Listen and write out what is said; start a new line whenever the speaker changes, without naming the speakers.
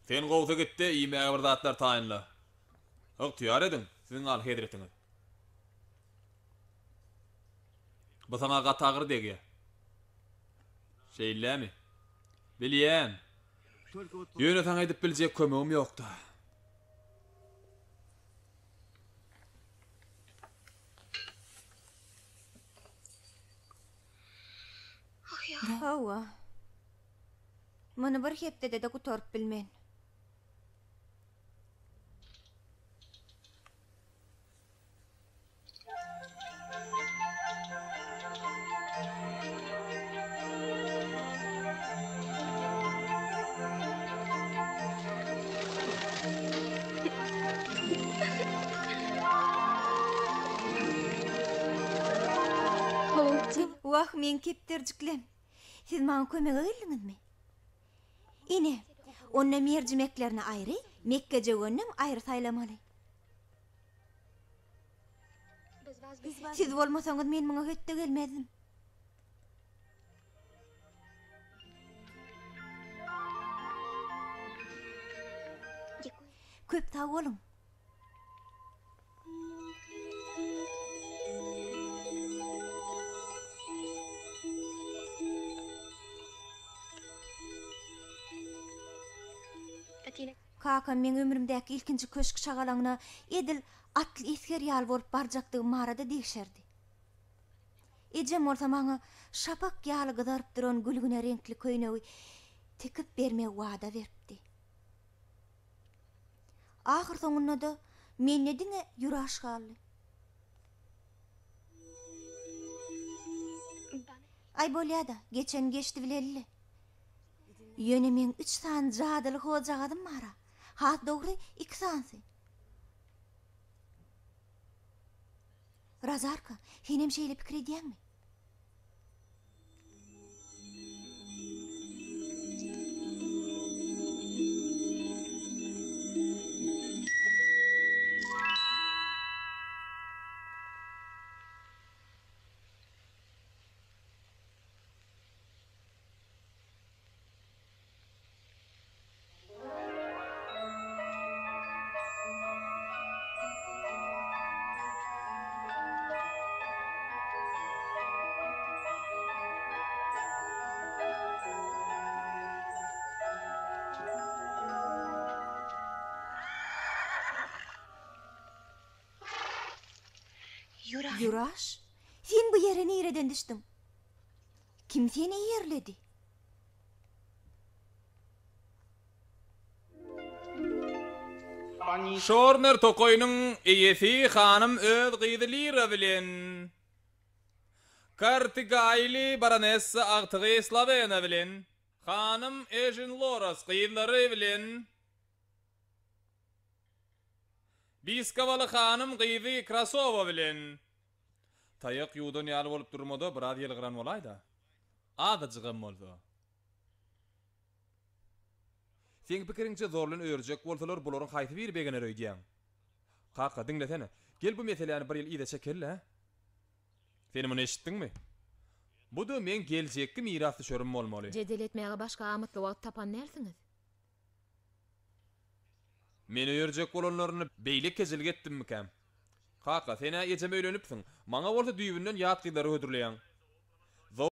Sen gowsy git-de, iýmäge bir zatlar taýynla. Ygtyýar ediň, siziň alyhezretiňiz. Bu saňa gaty agyr degýär. Şeýlemi? Bilýän. Ýöne saňa edip biljek kömegim ýok-da.
Hawa. Muny bir hepdede-de gutaryp bilmen. Wah, meň kepderjiklem! Siz maňa kömege geldiňizmi? Ine, onda merjimeklerini aýry, mekgejöweninem aýry saýlamaly. Siz bolmasaňyz men muňa hötde gelmezdim. Köp sag boluň. Kakam meň ömrümdäki ilkinji köşk şagalaňyna edil atly esger ýaly bolup barjakdygym barada degşerdi. Ejem bolsa maňa şapak ýaly gyzaryp duran gülgüne reňkli köýnegi tikip bermegi wada beripdi. Ahyrsoňunda-da mende diňe Ýuraş galdy. Aý bolýa-da, geçen geçdi bileli-le. Ýöne meň üç sany jadyly hozjagazym bar-a. Has dogry, iki sanysy. Razarka, senem şeýle pikir edýäňmi? Ýuraş, sen bu ýere nireden düşdüň? Kim seni ýerledi?
Şorner tokaýynyň eýesi hanym öz gyzy Lira bilen, Kartigaýly baronessa agtygy Slawena bilen, hanym Ežin Loras gyzlary bilen, Biskowaly hanym gyzy Krasowa bilen. Taýak ýuwdan ýaly bolup durmada biraz ýylgyran bolaý-da. Azajygam bolsa. Seň pikiriňçe zorlan öýerjek bolsalar bularyň haýsy biri begener öýdýäň? Kaka, diňlesene. Gel bu meseläni bir ýyl yza çekeli-le. Sen muny eşitdiňmi? Bu-da meň geljekki mirasdüşerim bolmaly.
Jedel etmäge başga amatly wagt tapan dälsiňiz.
Meni öýerjek bolanlaryny beýle kejirlik etdimmikäm? Kaka, sen-ä ejeme öýlenipsiň. Maňa bolsa düýbünden ýat gyzlary hödürleýäň.